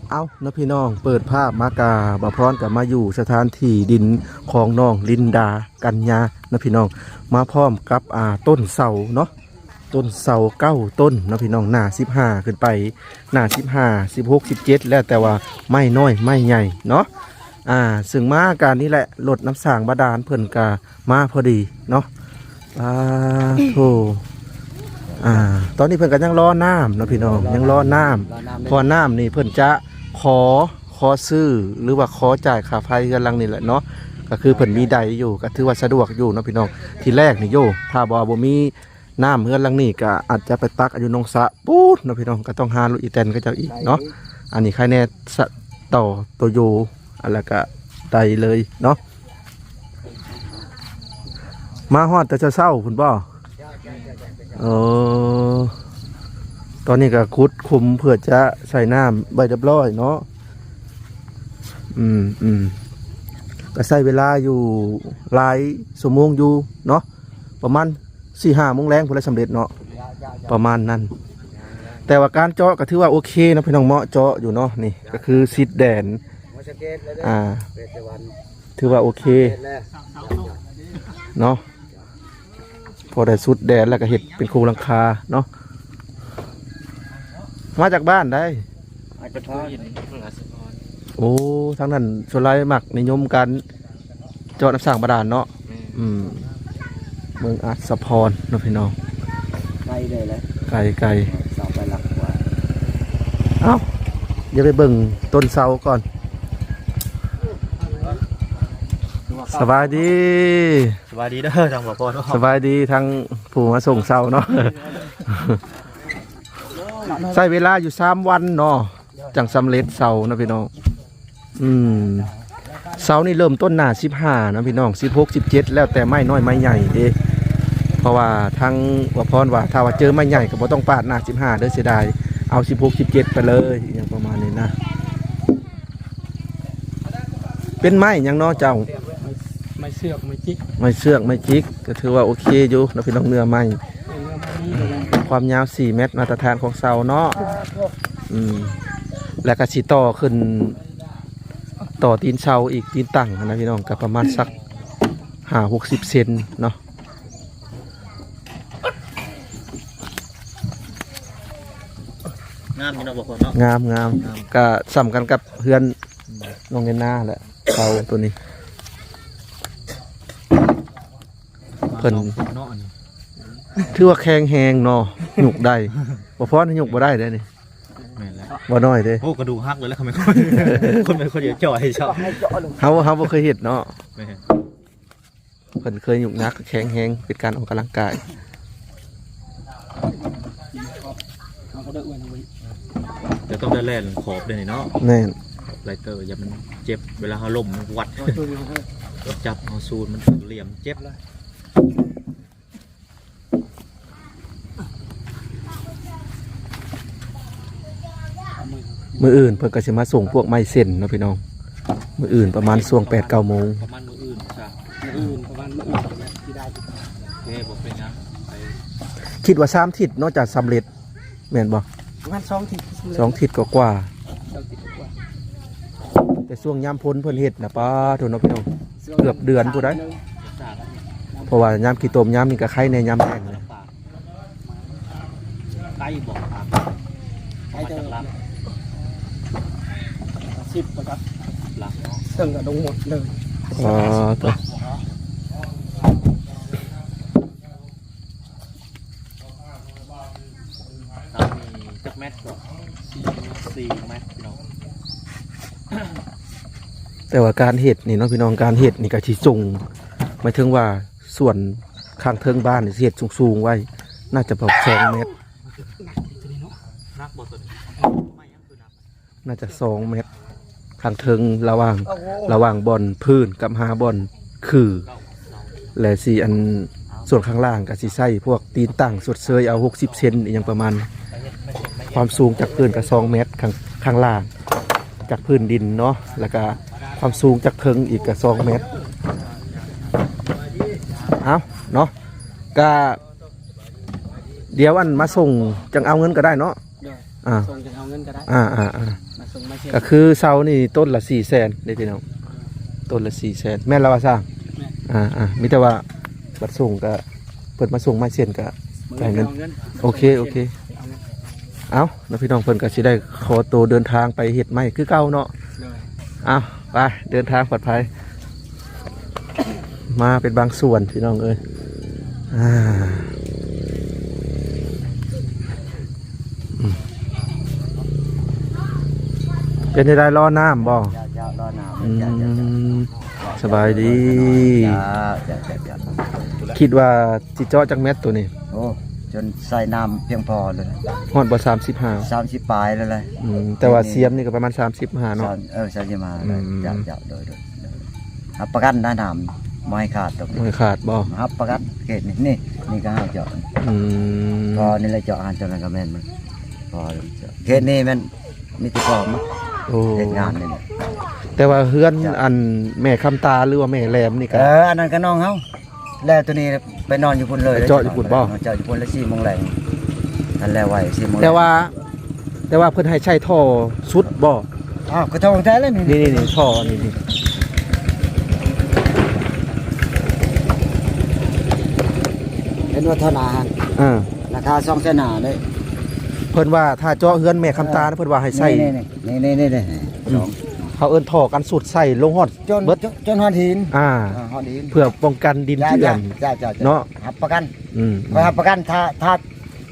ເອົ້າເນາະພີ່ນ້ອງ ເປີດພາບມາກະ ບ່າວພອນກະມາຢູ່ສະຖານທີ່ດິນຂອງນ້ອງລິນດາ ກັນຍາເນາະພີ່ນ້ອງ ມາພ້ອມກັບ ອ່າ ຕົ້ນເສົາເນາະ ຕົ້ນເສົາເກົ້າຕົ້ນເນາະພີ່ນ້ອງ ໜ້າສິບຫ້າຂຶ້ນໄປ ໜ້າສິບຫ້າ ສິບຫົກ ສິບເຈັດ ແລ້ວແຕ່ວ່າໄມ້ນ້ອຍໄມ້ໃຫຍ່ເນາະ ອ່າ ຊຶ່ງມາການນີ້ແຫຼະ ລົດນ້ຳສ້າງບາດານເພິ່ນກະມາພໍດີເນາະ ອ່າ ໂທ ອ່າ ຕອນນີ້ເພິ່ນກະຍັງລໍນ້ຳເນາະພີ່ນ້ອງ ຍັງລໍນ້ຳ ລໍນ້ຳ ເພາະວ່ານ້ຳນີ້ເພິ່ນຈະຂໍ ຂໍຊື້ ຫຼືວ່າຂໍຈ່າຍຄ່າໄຟເຮືອນຫຼັງນີ້ແຫຼະເນາະ ກະຄືເພິ່ນມີໄດຢູ່ ກະຖືວ່າສະດວກຢູ່ເນາະພີ່ນ້ອງ ທີແລກນີ້ໂຢ ຖ້າວ່າບໍ່ມີ ນ້ຳເຮືອນຫຼັງນີ້ກະອາດຈະໄປຕັກຢູ່ໜອງສະປູ້ນເນາະພີ່ນ້ອງ ກະຕ້ອງຫາລົດອີແຕນເຂົາເຈົ້າອີກເນາະ ອັນນີ້ໃຄແນ່ ສະ ຕໍ່ໂຕໂຢ ອັນລະກະໄດ້ເລີຍເນາະ ມາຮອດແຕ່ເຊົ້າໆພຸ້ນບໍ່? ເອີ ຕອນນີ້ກະຂຸດຂຸມເພື່ອຈະໃສ່ນ້ຳໄວ້ຮຽບຮ້ອຍເນາະ ອືມ ອືມ ກະໃຊ້ເວລາຢູ່ຫຼາຍຊົ່ວໂມງຢູ່ເນາະ ປະມານສີ່ຫ້າໂມງແລງພຸ້ນລະສຳເລັດເນາະ ປະມານນັ້ນ ແຕ່ວ່າການເຈາະກະຖືວ່າໂອເຄເນາະພີ່ນ້ອງ ເໝາະເຈາະຢູ່ເນາະ ນີ້ກະຄືຊິດແດນ ອ່າ ຖືວ່າໂອເຄເນາະ ພໍໄດ້ສຸດແດນແລ້ວກະເຮັດເປັນໂຄງຫຼັງຄາເນາະ ມາຈາກບ້ານໃດ? ໂອ້ ທາງນັ້ນສ່ວນຫຼາຍມັກນິຍົມການເຈາະນ້ຳສ້າງບາດານເນາະ ອືມ ເມືອງອັດສະພອນເນາະພີ່ນ້ອງ ໄກເດີແຫຼະ ໄກ ໄກ ເສົາໄປຫຼັກກວ່າ ເອົ້າ ດຽວໄປເບິ່ງຕົ້ນເສົາກ່ອນ ສະບາຍດີ ສະບາຍດີເດີທາງບໍ່ພໍເນາະ ສະບາຍດີທາງຜູ້ມາສົ່ງເສົາເນາະ ໃຊ້ເວລາຢູ່ສາມວັນເນາະ ຈັ່ງສຳເລັດເສົາເນາະພີ່ນ້ອງ ອືມ ເສົານີ້ເລີ່ມຕົ້ນໜ້າສິບຫ້າເນາະພີ່ນ້ອງ ສິບຫົກ ສິບເຈັດ ແລ້ວແຕ່ໄມ້ນ້ອຍໄມ້ໃຫຍ່ເດ້ ເພາະວ່າທາງບ່າວພອນວ່າ ຖ້າວ່າເຈີໄມ້ໃຫຍ່ກະບໍ່ຕ້ອງປາດໜ້າສິບຫ້າເດີ ເສຍດາຍ ເອົາສິບຫົກ ສິບເຈັດໄປເລີຍ ອີ່ຫຍັງປະມານນີ້ນະ ເປັນໄມ້ຫຍັງເນາະເຈົ້າ? ໄມ້ເຊືອກ ໄມ້ຈິກ ໄມ້ເຊືອກ ໄມ້ຈິກ ກະຖືວ່າໂອເຄຢູ່ເນາະພີ່ນ້ອງ ເນື້ອໄມ້ ຄວາມຍາວສີ່ແມັດ ມາດຕະຖານຂອງເສົາເນາະ ອືມ ແລ້ວກະຊິຕໍ່ຂຶ້ນ ຕໍ່ຕີນເສົາອີກ ຕີນຕັ້ງຫັ້ນນະພີ່ນ້ອງ ກະປະມານສັກຫ້າຫົກສິບເຊັນເນາະ ງາມຢູ່ເນາະ ບໍ່ພອນເນາະ ງາມ ງາມ ງາມ ກະສ່ຳກັນກັບເຮືອນ ອືມ ນ້ອງເນນນາແຫຼະ ເສົາໂຕນີ້ ເພິ່ນ ສອງຄົນເນາະ ອັນນີ້ ຖືວ່າແຂງແຮງເນາະ ຍົກໄດ້ ບໍ່ພອນຍົກບໍ່ໄດ້ເດ້ນີ້ ແມ່ນແລ້ວ ບໍ່ນ້ອຍເດ້ ໂອ້ ກະດູກຫັກເລີຍແຫຼະ ຄັນແມ່ນຄົນ ຄົນແມ່ນຄົນດຽວຈ່ອຍຊະ ເຮົາ ເຮົາບໍ່ເຄີຍເຮັດເນາະ ແມ່ນ ເພິ່ນເຄີຍຍົກໜັກ ແຂງແຮງ ເປັນການອອກກຳລັງກາຍ ແຕ່ຕ້ອງໄດ້ແລ່ນຂອບເດ້ນີ້ເນາະ ແມ່ນ ໄລເຕີ ຢ່າມັນເຈັບ ເວລາເຮົາລົ້ມມັນວັດ ຈັບເຮົາຊູນມັນຖືກຫຼ່ຽມເຈັບ ມື້ອື່ນເພິ່ນກະຊິມາສົ່ງພວກໄມ້ເສັ້ນເນາະພີ່ນ້ອງ ມື້ອື່ນປະມານຊ່ວງແປດເກົ້າໂມງ ປະມານມື້ອື່ນຊະ ມື້ອື່ນ ປະມານມື້ອື່ນ ຊິໄດ້ ໂອເຄ ບໍ່ເປັນຫຍັງ ໄປ ຄິດວ່າສາມທິດເນາະ ຈະສຳເລັດ ແມ່ນບໍ່? ປະມານສອງທິດ ສອງທິດກວ່າໆ ສອງທິດກວ່າ ແຕ່ຊ່ວງຍາມຝົນເພິ່ນເຮັດນະ ປາໂທເນາະພີ່ນ້ອງ ເກືອບເດືອນພຸ້ນໃດ ເພາະວ່າຍາມຂີ້ຕົມຍາມນີ້ກະໄຄແດ່ຍາມແລ້ງນະ ໄກບໍ່? ໄກເດີ ໄກຈັກຫຼັກ ສິບບໍ່ຈັກຫຼັກເນາະ ເຊິ່ງກະລົງໝົດເລີຍ ອໍ ໂຕ ເສົານີ້ຈັກແມັດກໍ ສີ່ແມັດພີ່ນ້ອງ ແຕ່ວ່າການເຮັດນີ້ເນາະພີ່ນ້ອງ ການເຮັດນີ້ກະຊິສູງ ໝາຍເຖິງວ່າສ່ວນຂ້າງເທິງບ້ານນີ້ຊິເຮັດສູງໆໄວ້ ໜ້າຈະປະມານສອງແມັດ ໜັກບໍ່ໂຕນີ້? ໜ້າຈະໜັກ ໜ້າຈະສອງແມັດ ຂ້າງເທິງລະຫວ່າງ ລະຫວ່າງບ່ອນພື້ນກັບຫາບ່ອນຄື ແລະຊິອັນ ສ່ວນຂ້າງລ່າງກະຊິໃຊ້ພວກຕີນຕັ້ງຊົດເຊີຍເອົາຫົກສິບເຊັນ ອີ່ຫຍັງປະມານ ຄວາມສູງຈາກພື້ນກະສອງແມັດ ຂ້າງ ຂ້າງລ່າງຈາກພື້ນດິນເນາະ ແລ້ວກະຄວາມສູງຈາກເທິງອີກກະສອງແມັດ ເອົາເນາະ ກະ ດຽວອັນມາສົ່ງຈັ່ງເອົາເງິນກະໄດ້ເນາະ ໂດຍ ອ່າ ສົ່ງຈັ່ງເອົາເງິນກໍໄດ້ ອ່າໆໆ ມາສົ່ງມາເຊັນ ກໍຄືເຊົ່ານີ້ຕົ້ນລະສີ່ແສນເດ້ພີ່ນ້ອງ ຕົ້ນລະສີ່ແສນ ແມ່ນລະວ່າຊ່າງ ແມ່ນ ອ່າໆ ມີແຕ່ວ່າບັດສົ່ງກໍ ເພິ່ນມາສົ່ງມາເຊັນກໍຈ່າຍເງິນ ໂອເຄ ໂອເຄ ເອົາເນາະພີ່ນ້ອງ ເພິ່ນກໍຊິໄດ້ຂໍໂຕເດີນທາງໄປເຮັດໃໝ່ຄືເກົ່າເນາະ ໂດຍ ເອົາ ໄປ ເດີນທາງປອດໄພ ມາເປັນບາງສ່ວນພີ່ນ້ອງເອີຍ ອ່າ ເປັນຈັ່ງໃດ ລໍນ້ຳບໍ່? ເຈົ້າ ເຈົ້າ ລໍນ້ຳ ອືມ ເຈົ້າ ເຈົ້າ ເຈົ້າ ສະບາຍດີ ເຈົ້າ ເຈົ້າ ເຈົ້າ ຄິດວ່າຊິເຈາະຈັກແມັດໂຕນີ້? ໂອ້ ຈົນໃສ່ນ້ຳພຽງພໍເລີຍ ຮອດບໍ່ ສາມສິບຫ້າ ສາມສິບປາຍແລ້ວແຫຼະ ອືມ ແຕ່ວ່າສຽມນີ້ກໍປະມານສາມສິບຫ້າເນາະ ສາມ ເອີ ສາມສິບຫ້າ ອືມ ເຈົ້າ ເຈົ້າ ໂດຍ ໂດຍ ຮັບປະກັນນະ ນ້ຳບໍ່ໃຫ້ຂາດດອກ ບໍ່ໃຫ້ຂາດບໍ່? ຮັບປະກັນເຂດນີ້ ນີ້ ນີ້ກໍໃຫ້ເຈາະ ອືມ ພໍນີ້ແຫຼະເຈາະ ອັນຕົວນັ້ນກໍແມ່ນມັນ ພໍເຂດນີ້ແມ່ນມີແຕ່ພໍ່ມາ ໂອ້ ເຮັດງານນີ້ແຫຼະ ແຕ່ວ່າເຮືອນ ເຈົ້າ ອັນແມ່ຄຳຕາ ຫຼືວ່າແມ່ແຫຼມນີ້ກໍ ເອີ ອັນນັ້ນກໍນ້ອງເຮົາ ແລ້ວໂຕນີ້ໄປນອນຢູ່ພຸ້ນເລີຍ ໄປເຈາະຢູ່ພຸ້ນບໍ່? ເຈາະຢູ່ພຸ້ນແລ້ວ ສີ່ໂມງແລງ ອັນແລ້ວໄວ ສີ່ໂມງແລງ ແຕ່ວ່າ ແຕ່ວ່າເພິ່ນໃຫ້ໃຊ້ທໍ່ສຸດບໍ່? ອ້າວ ກໍທໍ່ແທ້ແລ້ວນີ້ ນີ້ໆ ນີ້ ທໍ່ນີ້ ນີ້ ເຫັນວ່າທໍ່ໜ້າຫັ້ນ ອ່າ ລາຄາສອງແສນຫ້າເດ້ ເພິ່ນວ່າຖ້າເຈາະເຮືອນແມ່ຄຳຕາ ອ່າ ເພິ່ນວ່າໃຫ້ໃສ່ ນີ້ໆໆ ສອງ ເຂົາເອີ້ນທໍ່ກັນຊຸດໃສ່ລົງຮອດ ຈົນ ເບິດ ຈົນ ຈົນຮອດຫີນ ອ່າ ອ່າ ຮອດຫີນ ເພື່ອປ້ອງກັນດິນເຈື່ອນ ເຈົ້າ ເຈົ້າ ເຈົ້າ ເຈົ້າ ເນາະ ຮັບປະກັນ ອືມ ຂ້ອຍຮັບປະກັນ ຖ້າ ຖ້າ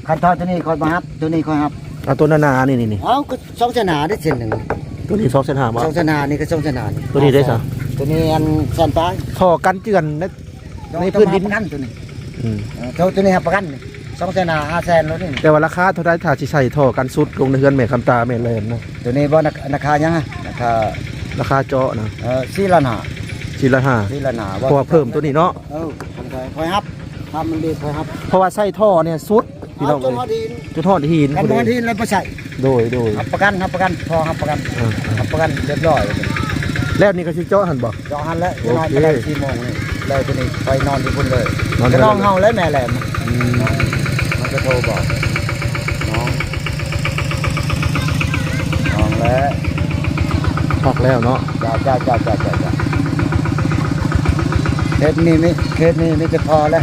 ຄັນທໍ່ໂຕນີ້ຂ້ອຍບໍ່ຮັບ ໂຕນີ້ຂ້ອຍຮັບ ເອົາໂຕໜາໆ ນີ້ໆ ເອົາ ກໍສອງແສນຫ້າເດ້ ເສັ້ນໜຶ່ງ ໂຕນີ້ສອງແສນຫ້າບໍ່? ສອງແສນຫ້າ ນີ້ກໍສອງແສນຫ້າ ນີ້ ໂຕນີ້ເດ້ຊະ? ໂຕນີ້ອັນແສນປາຍ ທໍ່ກັນເຈື່ອນໃນ ໃນພື້ນດິນ ຮັບປະກັນໂຕນີ້ ອືມ ເອີ ໂຕ ໂຕນີ້ຮັບປະກັນ ສອງແສນຫ້າ ຫ້າແສນໂລດນີ້ ແຕ່ວ່າລາຄາເທົ່າໃດ ຖ້າຊິໃສ່ທໍ່ກັນຊຸດລົງໃນເຮືອນແມ່ຄຳຕາແມ່ແຫຼມນະ? ໂຕນີ້ບໍ່ ລາຄາຫຍັງ ລາຄາ ລາຄາເຈາະນະ ເອີ ສີ່ລ້ານຫ້າ ສີ່ລ້ານຫ້າ ສີ່ລ້ານຫ້າ ເພາະວ່າເພີ່ມໂຕນີ້ເນາະ ເອີ ຂ້ອຍຮັບ ຖ້າມັນດີຂ້ອຍຮັບ ເພາະວ່າໃສ່ທໍ່ນີ້ສຸດ ພີ່ນ້ອງເອີຍ ເອົາຈົນຮອດຫີນ ຈົນຮອດຫີນ ຄັນບໍ່ຮອດຫີນແລ້ວບໍ່ໃສ່ ໂດຍ ໂດຍ ຮັບປະກັນ ຮັບປະກັນ ພໍຮັບປະກັນ ອ່າ ຮັບປະກັນຮຽບຮ້ອຍ ແລ້ວນີ້ກໍຊິເຈາະຫັ້ນບໍ່? ເຈາະຫັ້ນແຫຼະ ໂອເຄ ຈະນອນໄປໄດ້ສີ່ໂມງນີ້ ແລ້ວໂຕນີ້ໄປນອນຢູ່ພຸ້ນເລີຍ ນອນ ກໍນ້ອງເຮົາແຫຼະແມ່ແຫຼມ ອືມ ມັນກໍໂທບອກ ນ້ອງ ນ້ອງແຫຼະ ພັກແລ້ວເນາະ ເຈົ້າ ເຈົ້າ ເຂດນີ້ມີ ເຂດນີ້ມີແຕ່ພໍແລ້ວ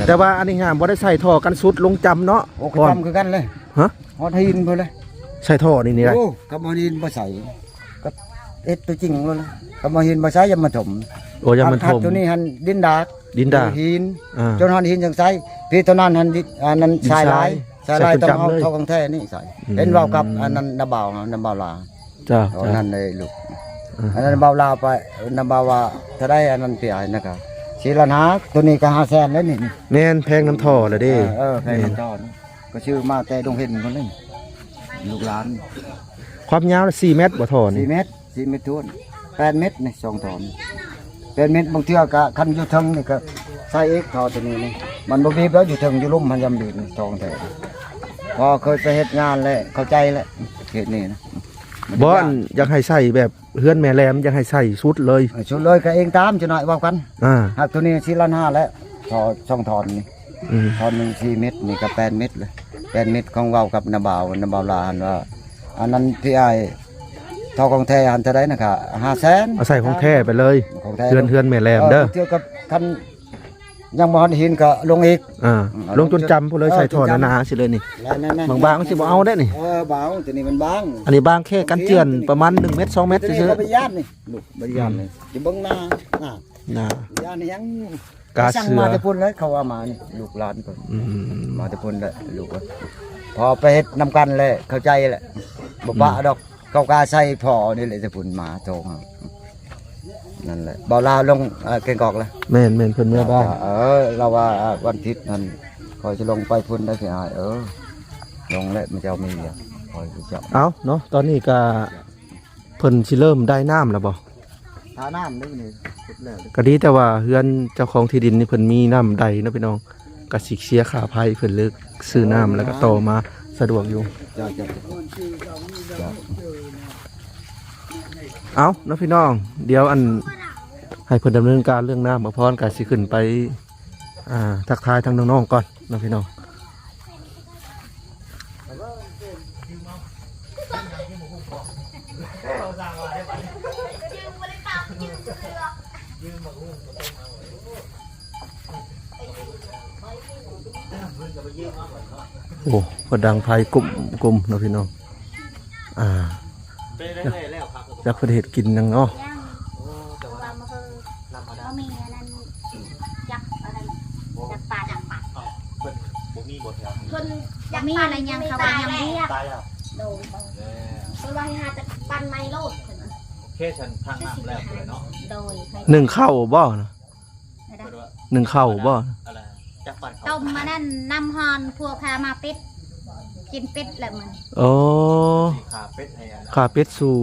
ແຕ່ວ່າອັນນີ້ຫາບໍ່ໄດ້ໃສ່ທໍ່ກັນຊຸດລົງຈຳເນາະ ໂອ້ ກໍຈຳຄືກັນເລີຍ ຮະ ຮອດຫີນພຸ້ນເລີຍ ໃສ່ທໍ່ນີ້ນີ້ໄດ້ ໂອ້ ຄັນບໍ່ຫີນບໍ່ໃສ່ ກໍເຮັດຕົວຈິງໂລດ ຄັນບໍ່ຫີນບໍ່ໃສ່ ຢ່າມາຖົມ ໂອ້ ຢ່າມາຖົມ ໂຕນີ້ຫັ້ນດິນດາກ ດິນດາກ ຫີນ ອ່າ ຈົນຮອດຫີນຈັ່ງໃສ່ ພີເທົ່ານັ້ນຫັ້ນດິນ ອັນນັ້ນ ດິນຊາຍ ຊາຍຫຼາຍ ຊາຍຫຼາຍ ໃສ່ ຕ້ອງເອົາ ຈົນຈຳເລີຍ ທໍ່ຂອງແທ້ນີ້ໃສ່ ອືມ ເຫັນເວົ້າກັບອັນນັ້ນ ນ້າບ່າວ ນ້າບ່າວລາວ ເຈົ້າ ເຈົ້າ ອັນນັ້ນເດ້ລູກ ອ່າ ອັນນັ້ນບ່າວລາວໄປ ນ້າບ່າວວ່າເທົ່າໃດ ອັນນັ້ນພີ່ອ້າຍນະ ກໍສີ່ລ້ານຫ້າ ໂຕນີ້ກໍຫ້າແສນແລ້ວນີ້ ແມ່ນແພງນຳທໍ່ລະເດ້ ເອີ ເອີ ແພງນຳທໍ່ ແມ່ນ ກໍຊື້ມາແຕ່ດົງເຫັນພຸ້ນເດ້ ລູກຫຼານ ຄວາມຍາວສີ່ແມັດບໍ່ທໍ່ນີ້? ສີ່ແມັດ ສີ່ແມັດຖ້ວນ ແປດແມັດນີ້ສອງທ່ອນ ແປດແມັດ ບາງເທື່ອກໍຄັນຢູ່ເທິງນີ້ກໍໃສ່ອີກ ທໍ່ໂຕນີ້ນີ້ ມັນບໍ່ບີບແລ້ວ ຢູ່ເທິງຢູ່ລຸ່ມມັນຍາມບີບນີ້ ສອງແຖວ ພໍເຄີຍໄປເຮັດງານແລ້ວເຂົ້າໃຈແລ້ວ ເຂດນີ້ນະ ບໍ່ ອັນຢາກໃຫ້ໃສ່ແບບ ເຮືອນແມ່ແຫຼມຢາກໃຫ້ໃສ່ສຸດເລີຍ ເອີ ສຸດເລີຍ ກໍເອງຕາມ ຈະໜ້ອຍເວົ້າກັນ ອ່າ ຫາກໂຕນີ້ສີ່ລ້ານຫ້າແລ້ວ ທໍ່ສອງທ່ອນນີ້ ອືມ ທ່ອນໜຶ່ງສີ່ແມັດ ນີ້ກໍແປດແມັດເລີຍ ແປດແມັດ ຂອງເວົ້າກັບນ້າບ່າວ ນ້າບ່າວລາວຫັ້ນວ່າ ອັນນັ້ນພີ່ອ້າຍ ທໍ່ຂອງແທ້ຫັ້ນເທົ່າໃດນະ ກໍຫ້າແສນ ເອົາໃສ່ຂອງແທ້ໄປເລີຍ ຂອງແທ້ ເຮືອນ ເຮືອນແມ່ແຫຼມເດີ ເອີ ບາງເທື່ອກໍຄັນ ຍັງບໍ່ທັນເຫັນກໍລົງອີກ ອ່າ ອືມ ລົງຈົນຈຳພຸ້ນເລີຍ ລົງຈົນຈຳ ໃສ່ທໍ່ໜາໆຊິເລີຍນີ້ ແມ່ນໆໆ ບາງໆມັນຊິບໍ່ເອົາເດ້ນີ້ ເອີ ບາງ ຕົວນີ້ມັນບາງ ອັນນີ້ບາງແຄ່ກັນເຈື່ອນປະມານໜຶ່ງແມັດ ສອງແມັດຊື່ໆ ບໍ່ໄດ້ຢ້ານນີ້ ລູກ ບໍ່ໄດ້ຢ້ານນີ້ ອືມ ຊິເບິ່ງໜ້າ ໜ້າ ໜ້າ ຢ້ານຫຍັງ ກາເສືອ ສັ່ງມາແຕ່ພຸ້ນເລີຍ ເຂົາວ່າມານີ້ ລູກຫຼານເພິ່ນ ອືມ ມາແຕ່ພຸ້ນແຫຼະ ລູກເອີຍ ພໍໄປເຮັດນຳກັນແຫຼະ ເຂົ້າໃຈແຫຼະ ບໍ່ປະ ອືມ ດອກ ເຂົາກໍອາໄສພໍ່ນີ້ແຫຼະ ແຕ່ພຸ້ນມາໂທຫາ ນັ້ນແຫຼະ ບ່າວລາວລົງ ເອີ ແກງກອກລະ ແມ່ນໆ ເພິ່ນເມືອບ້ານ ເອີ ລາວວ່າ ເອີ ວັນທິດຫັ້ນ ຂ້ອຍຊິລົງໄປພຸ້ນໄດ້ພີ່ອ້າຍ ເອີ ລົງແລ້ວ ມາເຈົ້າມີວຽກ ຂ້ອຍຊິເຈົ້າ ເອົ້າເນາະ ຕອນນີ້ກໍເພິ່ນຊິເລີ່ມໄດ້ນ້ຳແລ້ວບໍ່? ຖ້ານ້ຳນີ້ ຂຸດແລ້ວ ກໍດີແຕ່ວ່າເຮືອນເຈົ້າຂອງທີ່ດິນນີ້ເພິ່ນມີນ້ຳໄດເນາະພີ່ນ້ອງ ກໍຊິເສຍຄ່າໄຟ ເພິ່ນເລີຍຊື້ນ້ຳ ແລ້ວກໍຕໍ່ມາສະດວກຢູ່ ເຈົ້າ ເຈົ້າ ເຈົ້າ ເອົ້າເນາະພີ່ນ້ອງ ດຽວອັນ ໃຫ້ເພິ່ນດຳເນີນການເລື່ອງນ້ຳ ບ່າວພອນກໍຊິຂຶ້ນໄປ ອ່າ ທັກທາຍທາງນ້ອງໆກ່ອນເນາະພີ່ນ້ອງ. ໂອ້ ເພິ່ນດັງໄຟກຸ້ມໆເນາະພີ່ນ້ອງ. ອ່າ ເປັນໄດ້ແລ້ວຄັບ ຈັກເພິ່ນເຮັດກິນຫຍັງເນາະ. ຍັງ ໂອ້ ແຕ່ວ່າ ວ່າມື້ຄື ລຳມາດາ ບໍ່ມີອັນນັ້ນ ຈັກອັນນັ້ນ ຈັກປາ ຈັກປາ ເອົ້າ ເພິ່ນບໍ່ມີບໍ່ແຖວ ເພິ່ນ ບໍ່ມີລະຍັງ ເຂົາວ່າຍັງວຽກ ຕາຍແລ້ວ ໂດຍ ເພິ່ນວ່າໃຫ້ຫາແຕ່ປັ່ນໃໝ່ໂລດ ເພິ່ນ ໂອເຄ ຊັ້ນທາງນ້ຳແລ້ວເນາະ ໂດຍ ໜຶ້ງເຂົ້າບໍ່ນະ? ໜຶ້ງເຂົ້າບໍ່? ອັນນັ້ນ ຈັກປັ່ນເຂົ້າ ຕົ້ມອັນນັ້ນ ນ້ຳຮ້ອນ ພວກພາມາເປັດ ກິນເປັດແລ້ວມື້ນີ້ ໂອ້ ຂ້າເປັດໃຫ້ອັນ ຂ້າເປັດສູ່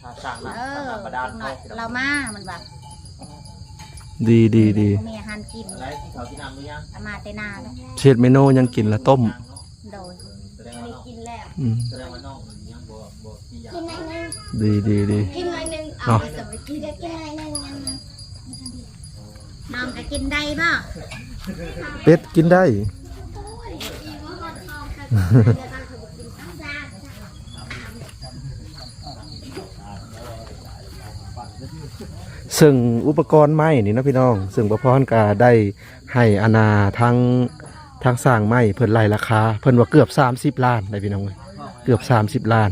ຖ້າສ້າງນ້ຳ ເອີ ສ້າງນ້ຳບາດານ ເດັກນ້ອຍເຂົາ ລາວມາ ມັນວ່າ ດີ ດີ ດີ ບໍ່ມີອາຫານກິນ ອາໄລກິນເຂົ້າກິນນ້ຳຫຼືຍັງ? ອາ ມາແຕ່ນາແລ້ວ ເຮັດເມນູຫຍັງກິນລະ? ຕົ້ມ ໂດຍ ກິນແລ້ວ ອືມ ແສດງວ່ານ້ອງຍັງບໍ່ ບໍ່ກິນຢາ ກິນໜ້ອຍໜຶ່ງ ດີ ດີ ດີ ກິນໜ້ອຍໜຶ່ງ ເອົາ ເນາະ ໄປສະໄປກິນ ກິນໜ້ອຍໜຶ່ງ ນ້ອງກໍກິນໄດ້ບໍ່? ເປັດກິນໄດ້. ເຊິ່ງອຸປະກອນໄມ້ນີ້ເນາະພີ່ນ້ອງ ເຊິ່ງບໍ່ພອນກໍໄດ້ໃຫ້ອານາ ທາງ ທາງຊ່າງໄມ້ເພິ່ນໄລ່ລາຄາ ເພິ່ນວ່າເກືອບສາມສິບລ້ານໄດ໋ພີ່ນ້ອງເອີຍ ເກືອບສາມສິບລ້ານ.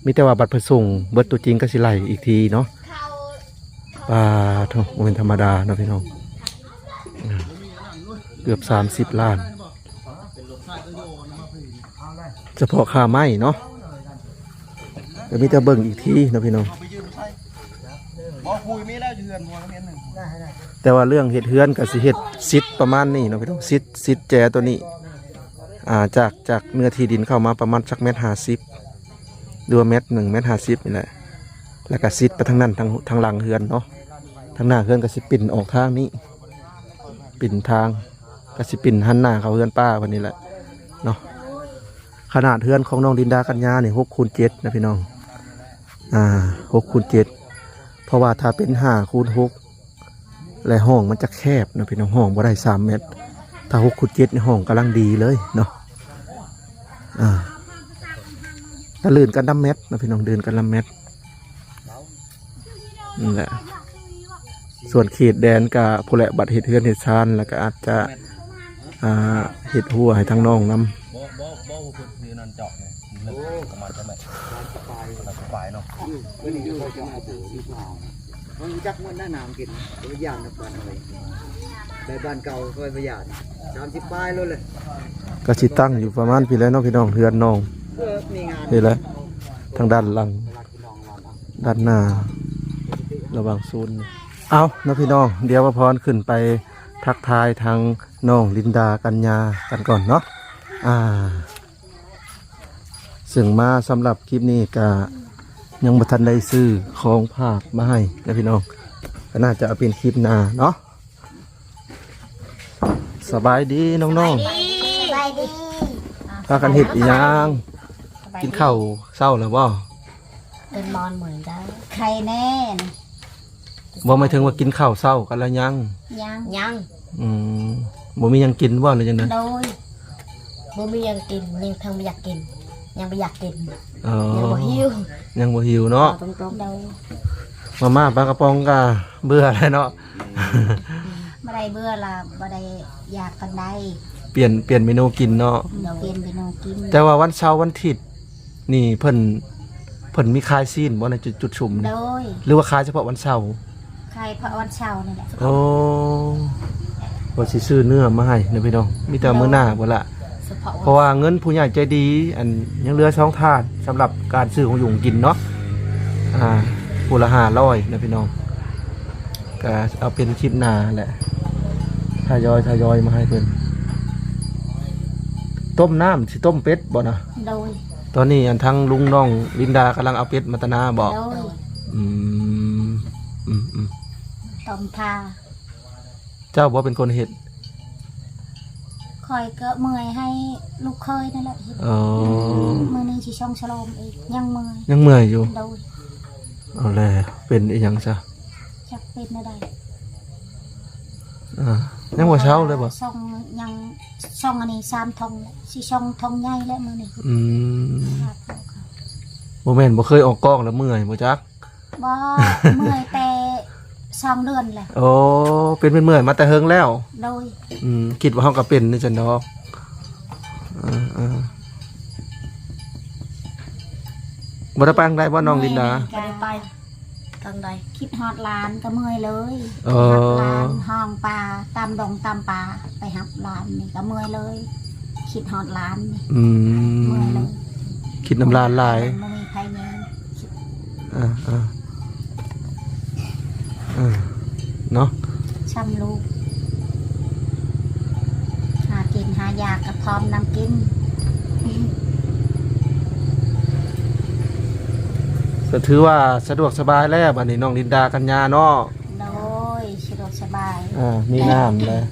ມີແຕ່ວ່າບັດເພິ່ນສົ່ງເບິດຕົວຈິງກໍຊິໄລ່ອີກທີເນາະ. ປາໂທ້ ບໍ່ແມ່ນທຳມະດາເນາະພີ່ນ້ອງ ເກືອບສາມສິບລ້ານ ສະເພາະຄ່າໄມ້ເນາະ ກໍມີແຕ່ເບິ່ງອີກທີເນາະພີ່ນ້ອງ. ແຕ່ວ່າເລື່ອງເຮັດເຮືອນກໍຊິເຮັດຊິດປະມານນີ້ເນາະພີ່ນ້ອງ ຊິດ ຊິດແຈຕົວນີ້ ອ່າ ຈາກ ຈາກເນື້ອທີ່ດິນເຂົ້າມາປະມານຈັກແມັດຫ້າສິບ ຫຼືວ່າແມັດໜຶ່ງ ແມັດຫ້າສິບນີ້ແຫຼະ ແລ້ວກໍຊິດໄປທາງນັ້ນ ທາງ ທາງຫຼັງເຮືອນເນາະ. ທາງໜ້າເຮືອນກໍຊິປິ່ນອອກທາງນີ້ ປິ່ນທາງ ກໍຊິປິ່ນຫັນໜ້າເຂົ້າເຮືອນປ້າເພິ່ນນີ້ແຫຼະເນາະ. ຂະໜາດເຮືອນຂອງນ້ອງລິນດາ ກັນຍານີ້ ຫົກຄູນເຈັດນະພີ່ນ້ອງ ອ່າ ຫົກຄູນເຈັດ ເພາະວ່າຖ້າເປັນຫ້າຄູນຫົກ ແລະ ຫ້ອງມັນຈະແຄບເນາະພີ່ນ້ອງ ຫ້ອງບໍ່ໄດ້ສາມແມັດ. ຖ້າຫົກຄູນເຈັດນີ້ ຫ້ອງກຳລັງດີເລີຍເນາະ ອ່າ ກະລື່ນກັນນຳແມັດເນາະພີ່ນ້ອງ ລື່ນກັນນຳແມັດ ນັ້ນແຫຼະ. ສ່ວນເຂດແດນກະພຸ້ນແຫຼະ ບັດເຮັດເຮືອນເຮັດຊານ ແລ້ວກະອາດຈະ ອ່າ ເຮັດຮົ້ວໃຫ້ທາງນ້ອງນຳ. ບໍ່ ບໍ່ ບໍ່ ບໍ່ ເພິ່ນຄືນັ້ນເຈາະນີ້ ເລິກປະມານຈັກແມັດ? ປາຍ ປາຍເນາະ ອືມ ເພິ່ນນີ້ເຂົາຈະເອົາປູນສີຂາວ ເຮົາຮູ້ຈັກໝົດນະ ນ້ຳກິນ ບໍ່ໄດ້ຢ້ານນຳບ້ານເຮົາເລີຍ ໄດ້ບ້ານເກົ່າ ຂ້ອຍບໍ່ຢ້ານ ສາມສິບປາຍໂລດເລີຍ. ກໍຊິຕັ້ງຢູ່ປະມານພີ້ແຫຼະເນາະພີ່ນ້ອງ ເຮືອນນ້ອງ ເອີ ນີ້ແຫຼະ ທາງດ້ານຫຼັງ ດ້ານໜ້າ ລະຫວ່າງໂຊນ. ເອົາເນາະພີ່ນ້ອງ ດຽວວ່າພອນຂຶ້ນໄປທັກທາຍທາງນ້ອງລິນດາ ກັນຍາ ກັນກ່ອນເນາະ ອ່າ ເຊິ່ງມາສຳລັບຄລິບນີ້ກະຍັງບໍ່ທັນໄດ້ຊື້ຂອງຝາກມາໃຫ້ນະພີ່ນ້ອງ ກໍໜ້າຈະເອົາເປັນຄລິບໜ້າເນາະ. ສະບາຍດີນ້ອງໆ ສະບາຍດີ ພາກັນເຮັດອີ່ຫຍັງ? ກິນເຂົ້າເຊົ້າແລ້ວບໍ່? ເປັນມອນເໝືອນເຈົ້າ ໄຂ່ແນ່. ບໍ່ ໝາຍເຖິງວ່າກິນເຂົ້າເຊົ້າກັນແລ້ວຍັງ? ຍັງ ຍັງ. ອືມ ບໍ່ມີຫຍັງກິນບໍ່ ຫຼືຈັ່ງໃດ? ໂດຍ ບໍ່ມີຫຍັງກິນ ຍັງທັງບໍ່ຢາກກິນ ຍັງບໍ່ຢາກກິນ. ອໍ ຍັງບໍ່ຫິວ ຍັງບໍ່ຫິວເນາະ. ເວົ້າຕົງໆ ໂດຍ ມາມ່າປາກະປ໋ອງກະເບື່ອແລ້ວເນາະ. ບໍ່ໄດ້ເບື່ອລະ ບໍ່ໄດ້ຢາກປານໃດ. ປ່ຽນ ປ່ຽນເມນູກິນເນາະ. ໂດຍ ປ່ຽນເມນູກິນ. ແຕ່ວ່າວັນເສົາວັນທິດ ນີ້ເພິ່ນ ເພິ່ນມີຂາຍຊີ້ນບໍ່ໃນຈຸດ ຈຸດຊຸມນີ້? ໂດຍ ຫຼືວ່າຂາຍສະເພາະວັນເສົາ? ຂາຍເພາະວັນເສົານີ້ແຫຼະ. ໂອ້ ວ່າຊິຊື້ເນື້ອມາໃຫ້ນະພີ່ນ້ອງ ມີແຕ່ມື້ໜ້າພຸ້ນລະ. ສະເພາະ ເພາະວ່າເງິນຜູ້ໃຫຍ່ໃຈດີ ອັນ ຍັງເຫຼືອສອງທາດ ສຳລັບການຊື້ຂອງຢູ່ຂອງກິນເນາະ ອ່າ ຜູ້ລະຫ້າຮ້ອຍນະພີ່ນ້ອງ. ກະເອົາເປັນຄລິບໜ້າແຫຼະ ທະຍອຍ ທະຍອຍມາໃຫ້ເພິ່ນ. ຕົ້ມນ້ຳ ຊິຕົ້ມເປັດບໍ່ນະ? ໂດຍ ຕອນນີ້ອັນທາງລຸງນ້ອງລິນດາກຳລັງເອົາເປັດມາແຕ່ນາບໍ່? ໂດຍ ອືມ ອືມໆ ຕົ້ມທາ. ເຈົ້າບໍ່ເປັນຄົນເຮັດ? ຂ້ອຍກໍເມື່ອຍໃຫ້ລູກເຂີຍນັ້ນແຫຼະເຮັດ. ອໍ ມື້ນີ້ຊິຊ່ອງສະຫຼອມອີກ ຍັງເມື່ອຍ ຍັງເມື່ອຍຢູ່. ໂດຍ ເອົາແລ້ວ ເປັນອີ່ຫຍັງຊະ? ຈັກເປັນແນວໃດ. ອ່າ ຍັງບໍ່ເຊົາເລີຍບໍ່? ຊ່ອງ ຍັງຊ່ອງອັນນີ້ສາມທົ່ງແຫຼະ ຊິຊ່ອງທົ່ງໃຫຍ່ແຫຼະມື້ນີ້. ອືມ ບໍ່ແມ່ນບໍ່ເຄີຍອອກກອງແລ້ວເມື່ອຍບໍ່ຈັກ? ບໍ່ ເມື່ອຍແຕ່ສອງເດືອນແຫຼະ. ໂອ້ ເປັນເມື່ອຍມາແຕ່ເຫິງແລ້ວ. ໂດຍ. ອືມ ຄິດວ່າເຮົາກໍເປັນຈັ່ງຊັ້ນດອກ. ເອີໆ ບໍ່ໄດ້ໄປທາງໃດບໍ່ ນ້ອງລິນດາ? ບໍ່ໄດ້ໄປທາງໃດ. ຄິດຮອດຫຼານກໍເມື່ອຍເລີຍ. ເອີ ໄປຮັບຫຼານ ຮ້ອງປ່າຕາມດົງຕາມປ່າ ໄປຮັບຫຼານນີ້ກໍເມື່ອຍເລີຍ. ຄິດຮອດຫຼານນີ້ ອືມ ເມື່ອຍເລີຍ. ຄິດນຳຫຼານຫຼາຍ. ບໍ່ມີໃຜແຍງ. ເອີໆ ເອີ ເນາະ ຊ່ຳລູກ ຫາກິນຫາຢາກະພ້ອມນຳກິນ. ກໍຖືວ່າສະດວກສະບາຍແລ້ວ ບັດນີ້ນ້ອງລິນດາກັນຍາເນາະ. ໂດຍ ສະດວກສະບາຍ. ເອີ ມີນ້ຳແລ້ວ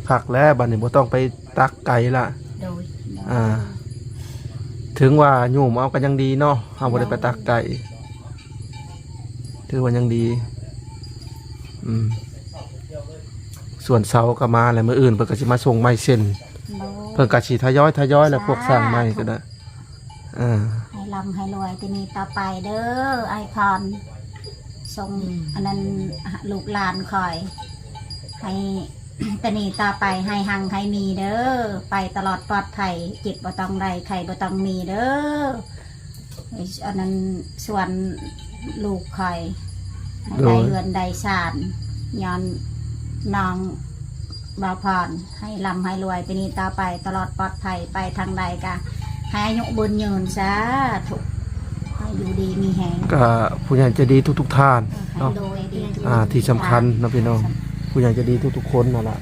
ຄັກແລ້ວ ບັດນີ້ບໍ່ຕ້ອງໄປຕັກໄກລະ. ໂດຍ. ອ່າ ເຖິງວ່າໂຍມເອົາກໍຍັງດີເນາະ ເຮົາບໍ່ໄດ້ໄປຕັກໄກ ຖືວ່າຍັງດີ. ອືມ ສ່ວນເຊົາກໍມາແລ້ວ ມື້ອື່ນເພິ່ນກໍຊິມາສົ່ງໄມ້ເຊັ່ນ. ໂດຍ. ເພິ່ນກໍຊິທະຍອຍໆ ແລ້ວພວກຊ່າງໄມ້ກໍໄດ້. ສາທຸ. ເອີ ໃຫ້ລ່ຳໃຫ້ລວຍແຕ່ນີ້ຕໍ່ໄປເດີ ອ້າຍພອນ. ສົ່ງ ອືມ ອັນນັ້ນ ລູກຫຼານຂ້ອຍ ໃຫ້ ແຕ່ນີ້ຕໍ່ໄປໃຫ້ຮັ່ງໃຫ້ມີເດີ ໄປຕະຫຼອດປອດໄພ ເຈັບບໍ່ຕ້ອງໄດ້ ໄຂ້ບໍ່ຕ້ອງມີເດີ. ອັນນັ້ນ ສ່ວນລູກຂ້ອຍ ໂດຍ ໄດ້ເຮືອນໄດ້ຊານ ຍ້ອນນ້ອງບ່າວພອນ. ໃຫ້ລ່ຳໃຫ້ລວຍ ແຕ່ນີ້ຕໍ່ໄປຕະຫຼອດປອດໄພ ໄປທາງໃດກະໃຫ້ອາຍຸບຸນຍືນ ສາທຸ ໃຫ້ຢູ່ດີມີແຮງ. ກະຜູ້ໃຫຍ່ໃຈດີທຸກໆທ່ານເນາະ. ໂດຍ. ອ່າ ທີ່ສຳຄັນເນາະພີ່ນ້ອງ ຜູ້ໃຫຍ່ໃຈດີທຸກໆຄົນນັ້ນລະ.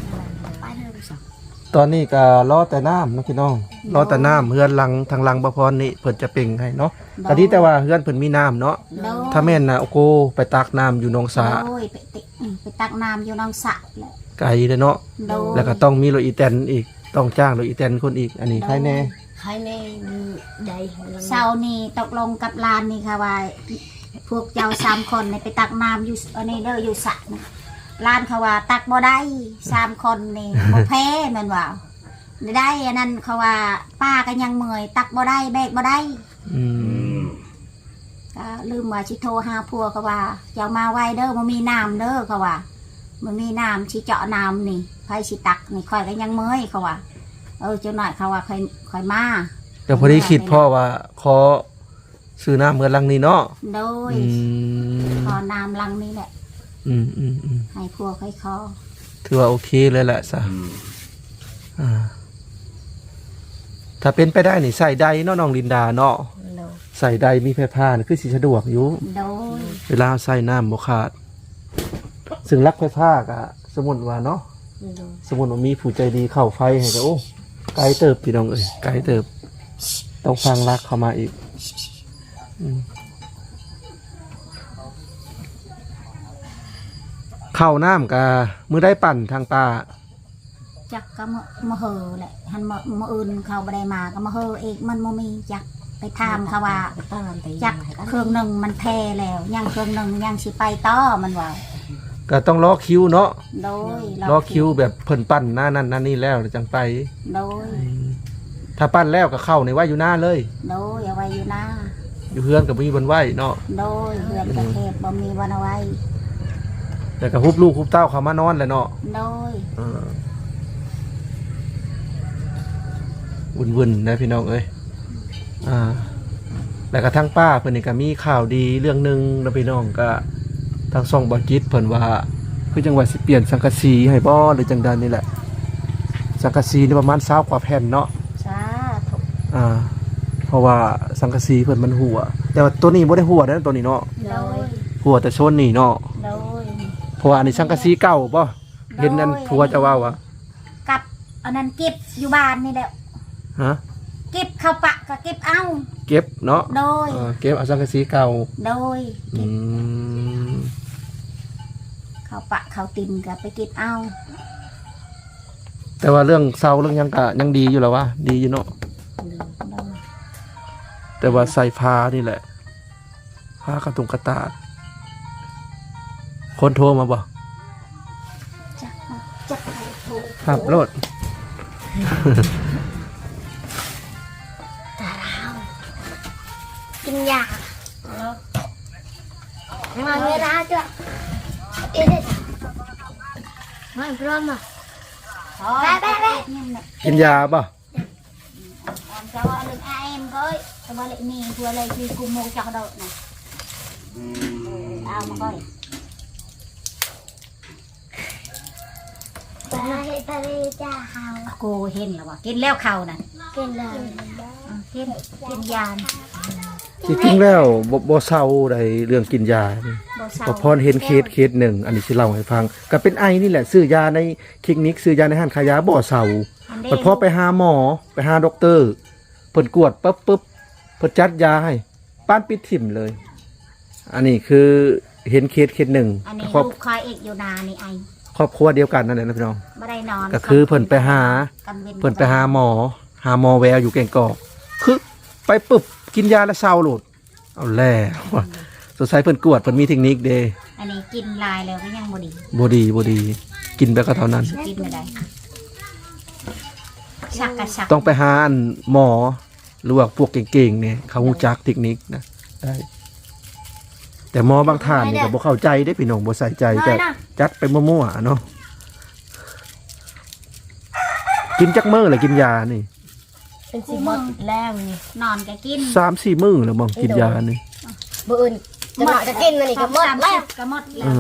ຕອນນີ້ກະລໍແຕ່ນ້ຳເນາະພີ່ນ້ອງ ລໍແຕ່ນ້ຳ ເຮືອນຫຼັງທາງຫຼັງບ່າວພອນນີ້ເພິ່ນຈະເປັ່ງໃຫ້ເນາະ. ໂດຍ. ກະດີແຕ່ວ່າເຮືອນເພິ່ນມີນ້ຳເນາະ. ໂດຍ. ຖ້າແມ່ນນະ ໂອໂກ ໄປຕັກນ້ຳຢູ່ໜອງສະ. ໂດຍ. ໄປ ອືມ ໄປຕັກນ້ຳຢູ່ໜອງສະແຫຼະ ໄກເດ້ເນາະ. ໂດຍ. ແລ້ວກໍຕ້ອງມີລົດອີແຕນອີກ ຕ້ອງຈ້າງລົດອີແຕນຄົນອີກ ອັນນີ້ໃຄແດ່. ໂດຍ. ໃຄແດ່. ໄດ້ ເຊົ້ານີ້ຕົກລົງກັບຫຼານນີ້ຄ່ະວ່າ ພວກເຈົ້າສາມຄົນນີ້ໄປຕັກນ້ຳຢູ່ອັນນີ້ເດີ ຢູ່ສະນະ. ຫຼານເຂົາວ່າຕັກບໍ່ໄດ້ ສາມຄົນນີ້ ບໍ່ແພ້ ແມ່ນວ່າ ໄດ້ ອັນນັ້ນເຂົາວ່າ ປ້າກໍຍັງເມື່ອຍ ຕັກບໍ່ໄດ້ ແບກບໍ່ໄດ້. ອືມ ກໍລືມວ່າຊິໂທຫາຜົວ ເຂົາວ່າ ເຈົ້າມາໄວເດີ ບໍ່ມີນ້ຳເດີ ເຂົາວ່າ ບໍ່ມີນ້ຳ ຊິເຈາະນ້ຳນີ້ ໃຜຊິຕັກນີ້ ຂ້ອຍກໍຍັງເມື່ອຍ ເຂົາວ່າ. ເອີ ຈັກໜ້ອຍ ເຂົາວ່າ ຄ່ອຍ ຄ່ອຍມາ. ກໍພໍດີຄິດພໍ້ວ່າ ຂໍຊື້ນ້ຳເຮືອນຫຼັງນີ້ເນາະ. ໂດຍ. ອືມ ຂໍນ້ຳຫຼັງນີ້ແຫຼະ. ອືມໆໆ ໃຫ້ຜົວຄ່ອຍຂໍ. ຖືວ່າໂອເຄເລີຍແຫຼະຊະ. ອືມ ອ່າ ຖ້າເປັນໄປໄດ້ນີ້ໃສ່ໄດເນາະ ນ້ອງລິນດາເນາະ. ໂດຍ. ໃສ່ໄດມີໄຟຟ້ານີ້ຄືຊິສະດວກຢູ່. ໂດຍ. ເວລາເຮົາໃຊ້ນ້ຳບໍ່ຂາດ ຊຶ່ງຫຼັກໄຟຟ້າກະ ສົມມຸດວ່າເນາະ. ໂດຍ. ສົມມຸດວ່າມີຜູ້ໃຈດີເຂົ້າໄຟໃຫ້ກະ ໂອ້ ໄກເຕີບພີ່ນ້ອງເອີຍ ໄກເຕີບ ຕ້ອງຝັງຫຼັກເຂົ້າມາອີກ. ອືມ ເຂົ້ານ້ຳກະມື້ໃດປັ່ນທາງປ້າ? ຈັກ ກໍມື້ ມື້ເຫີແຫຼະ ຫັ້ນ ມື້ ມື້ອື່ນເຂົາບໍ່ໄດ້ມາ ກໍມື້ເຫີອີກ ມັນບໍ່ມີຈັກ. ໄປຖາມເຂົາວ່າ ຈັກເຄື່ອງໜຶ່ງມັນແຜ່ແລ້ວ ຍັງເຄື່ອງໜຶ່ງຍັງຊິໄປຕໍ່ ມັນວ່າ. ກໍຕ້ອງລໍຄິວເນາະ. ໂດຍ. ລໍຄິວແບບເພິ່ນປັ່ນໜ້ານັ້ນໜ້ານີ້ແລ້ວ ແລ້ວຈັ່ງໄປ. ໂດຍ. ອືມ ຖ້າປັ່ນແລ້ວກໍເຂົ້ານີ້ໄວ້ຢູ່ນາເລີຍ. ໂດຍ. ເອົາໄວ້ຢູ່ນາ ຢູ່ເຮືອນກໍບໍ່ມີບ່ອນໄວ້ເນາະ. ໂດຍ. ເຮືອນກໍແຄບ ອືມ ບໍ່ມີບ່ອນເອົາໄວ້ ແລ້ວກໍຮຸບລູກຮຸບເຕົ້າເຂົ້າມານອນແຫຼະເນາະ. ໂດຍ. ເອີ ວຸ່ນໆ ນະພີ່ນ້ອງເອີຍ. ອ່າ ແລ້ວກໍທາງປ້າເພິ່ນນີ້ກໍມີຂ່າວດີເລື່ອງໜຶ່ງເນາະພີ່ນ້ອງ ກໍທາງຊ່ອງບໍ່ຈິດເພິ່ນວ່າ ຄືຈັ່ງວ່າຊິປ່ຽນສັງກະສີໃຫ້ບໍ່ ຫຼືຈັ່ງໃດນີ້ແຫຼະ. ສັງກະສີນີ້ປະມານຊາວກວ່າແຜ່ນເນາະ. ສາທຸ. ອ່າ ເພາະວ່າສັງກະສີເພິ່ນມັນຮົ່ວ ແຕ່ວ່າໂຕນີ້ບໍ່ໄດ້ຮົ່ວເດ້ ໂຕນີ້ເນາະ. ໂດຍ. ຮົ່ວແຕ່ໂຊນນີ້ເນາະ. ໂດຍ. ເພາະວ່າອັນນີ້ສັງກະສີເກົ່າບໍ່? ເຫັນອັນ ໂດຍ ຜົວເຈົ້າເວົ້າວ່າ ກັບອັນນັ້ນເກັບຢູ່ບ້ານນີ້ແຫຼະ. ຮະ? ເກັບເຂົ້າປະກໍເກັບເອົາ. ເກັບເນາະ. ໂດຍ. ເອີ ເກັບເອົາສັງກະສີເກົ່າ. ໂດຍ. ອືມ ເກັບເຂົ້າປະເຂົ້າຕິ່ນກໍໄປເກັບເອົາ. ແຕ່ວ່າເລື່ອງເຊົາເລື່ອງຫຍັງກໍຍັງດີຢູ່ລະວະ ດີຢູ່ເນາະ. ໂດຍ. ແຕ່ວ່າໃສ່ຜ້ານີ້ແຫຼະ ພາກະຕຸງກະຕາກ. ຄົນໂທມາບໍ່? ຈັກ ຈັກໃຜໂທ. ຮັບໂລດ. ຕາລາວ. ກິນຢາ ມາເວລາຈ້ະ ເອເດ ມາພຮ້ອມມາ ໄປ ໄປ ໄປ ກິນຢາບໍ່? ໂກເຫັນແລ້ວວ່າ ກິນແລ້ວເຂົ້ານັ້ນ ກິນແລ້ວ ອືມ ກິນ ກິນຢານະ ທີ່ຈິງແລ້ວບໍ່ ບໍ່ເຊົາໃດ ເລື່ອງກິນຢານີ້ ບໍ່ເຊົາ ປະພອນເຫັນເຄສ ເຄສໜຶ່ງ ອັນນີ້ຊິເລົ່າໃຫ້ຟັງ ກະເປັນໄອນີ້ແຫຼະ ຊື້ຢາໃນຄລິກນິກ ຊື້ຢາໃນຮ້ານຂາຍຢາບໍ່ເຊົາ ບັດພໍໄປຫາໝໍ ໄປຫາດັອກເຕີ ເພິ່ນກວດປຶບ ປຶບ ເພິ່ນຈັດຢາໃຫ້ ປານປິດຖິ້ມເລີຍ ອັນນີ້ຄືເຫັນເຄສເຄສໜຶ່ງ ອັນນີ້ ຄອບ ລູກຂ້ອຍອີກຢູ່ນານີ້ໄອ ຄອບຄົວດຽວກັນນັ້ນແຫຼະເນາະພີ່ນ້ອງ ບໍ່ໄດ້ນອນ ກະຄືເພິ່ນໄປຫາ ເພິ່ນໄປຫາໝໍ ຫາໝໍແວວຢູ່ແກ້ງກອກ ຄືໄປປຶບ ກິນຢາແລ້ວເຊົາໂລດ ເອົາແລ້ວ ອືມ ສົງໄສເພິ່ນກວດ ເພິ່ນມີເທັກນິກເດ້ ອັນນີ້ກິນຫຼາຍແລ້ວກະຍັງບໍ່ດີ ບໍ່ດີ ບໍ່ດີ ກິນໄປກະເທົ່ານັ້ນ ກິນບໍ່ໄດ້ ສັກກະສັກ ຕ້ອງໄປຫາອັນໝໍ ຫຼືວ່າພວກເກັ່ງໆນີ້ ເຂົາຮູ້ຈັກເທັກນິກນະ ໄດ້ ແຕ່ໝໍບາງທ່ານນີ້ກະບໍ່ເຂົ້າໃຈເດ້ພີ່ນ້ອງ ບໍ່ໃສ່ໃຈ ກະຈັດໄປມົ້ວໆເນາະ ກິນຈັກມື້ລະກິນຢານີ້? ເປັນຊິໝົດແລ້ວນີ້ ນອນກະກິນ ສາມສີ່ມື້ແລ້ວບໍ່ກິນຢານີ້ ມື້ອື່ນຈັກໜ້ອຍກະກິນ ອັນນີ້ກະໝົດແລ້ວ ກະໝົດແລ້ວ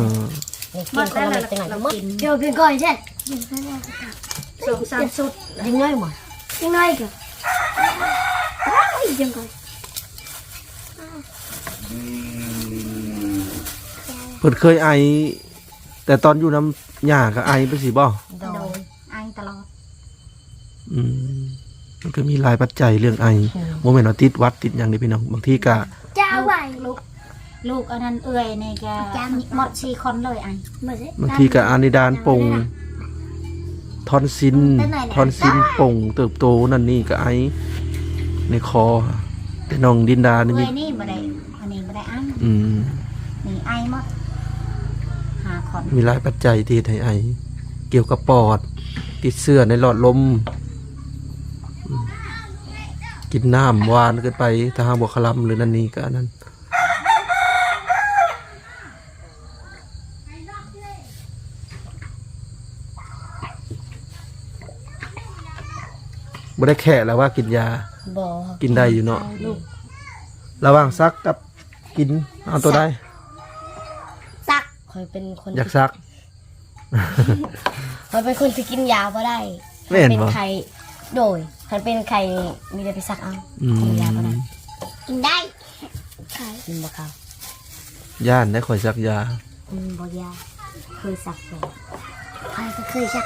ເອີ ນີ້ກິນຄົນລະເມັດ ຈັກໜ້ອຍກະໝົດ ເຈົ້າກິນກ່ອນແທ້ ສອງສາມຊຸດ ຍັງນ້ອຍບໍ່ ຍັງນ້ອຍກະ ເພິ່ນເຄີຍໄອ ແຕ່ຕອນຢູ່ນຳຍ່າກະໄອໄປຊີ້ບໍ່? ໂດຍ ໂດຍ ໄອຕະຫຼອດ ອືມ ມັນກະມີຫຼາຍປັດໄຈເລື່ອງໄອ ອືມ ບໍ່ແມ່ນວ່າຕິດຫວັດຕິດຫຍັງເດ້ພີ່ນ້ອງ ບາງທີກະ ຈ້າໄວ ລູກ ລູກອັນນັ້ນເອື້ອຍນີ້ກະ ໝົດສີ່ຄົນເລີຍໄອ ບາງທີກະອານິດານປົງ ທອນຊິນ ທອນຊິນປົງເຕີບໂຕນັ້ນນີ້ກະໄອ ໃນຄໍ ແຕ່ນ້ອງລິນດານີ້ມີ ເອື້ອຍນີ້ບໍ່ໄດ້ ອັນນີ້ບໍ່ໄດ້ໄອ ອືມ ນີ້ໄອໝົດ ຫ້າຄົນ ມີຫຼາຍປັດໄຈທີ່ເຮັດໃຫ້ໄອ ກ່ຽວກັບປອດ ຕິດເຊື້ອໃນຫຼອດລົມ ອືມ ກິນນ້ຳຫວານເກີນໄປ ຖ້າຫາກບໍ່ຄະລຳ ຫຼືນັ້ນນີ້ກະອັນນັ້ນ ບໍ່ໄດ້ແຄະແລ້ວວ່າກິນຢາ ບໍ່ ກິນໄດ້ຢູ່ເນາະ ລະຫວ່າງສັກກັບ ກິນ ເອົາໂຕໃດ? ສັກ ຂ້ອຍເປັນຄົນ ຢາກສັກ ຂ້ອຍເປັນຄົນທີ່ກິນຢາບໍ່ໄດ້ ແມ່ນບໍ່? ຄັນເປັນໄຂ້ ໂດຍ ຄັນເປັນໄຂ້ນີ້ມີແຕ່ໄປສັກເອົາ ອືມ ກິນຢາບໍ່ໄດ້ ກິນໄດ້ ກິນບໍ່ເຂົ້າ ຢ້ານໄດ໋ ຂ້ອຍສັກຢາ ອືມ ບໍ່ຢາກ ເຄີຍສັກແລ້ວ ຂ້ອຍກະເຄີຍສັກ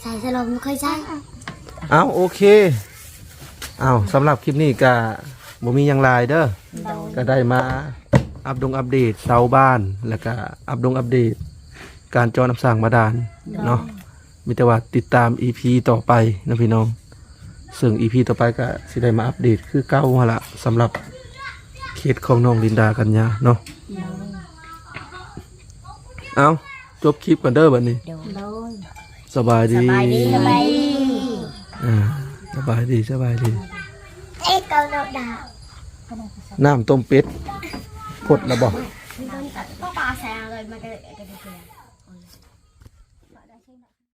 ໃສ່ສະຫຼອມບໍ່ເຄີຍໃສ່ ເອົາ ໂອເຄ ເອົາ ສຳລັບຄລິບນີ້ກະບໍ່ມີຫຍັງຫຼາຍເດີ ໂດຍ ກະໄດ້ມາອັບດົງອັບເດດຊາວບ້ານ ແລ້ວກະອັບດົງອັບເດດການເຈາະນ້ຳສ້າງບາດານ ໂດຍ ເນາະ ມີແຕ່ວ່າຕິດຕາມອີພີຕໍ່ໄປເນາະພີ່ນ້ອງ ເຊິ່ງອີພີຕໍ່ໄປກະຊິໄດ້ມາອັບເດດຄືເກົ່າຫັ້ນລະ ສຳລັບເຄສຂອງນ້ອງລິນດາ ກັນຍາເນາະ ໂດຍ ເອົາ ຈົບຄລິບກ່ອນເດີບັດນີ້ ໂດຍ ໂດຍ ສະບາຍດີ ສະບາຍດີ ສະບາຍດີ ອ່າ ສະບາຍດີ ສະບາຍດີ ເອ ເກົາດອກດາວ ນ້ຳຕົ້ມເປັດ ພົດລະບໍ່? ປາແຊງເລີຍ ມັນກະ ກະ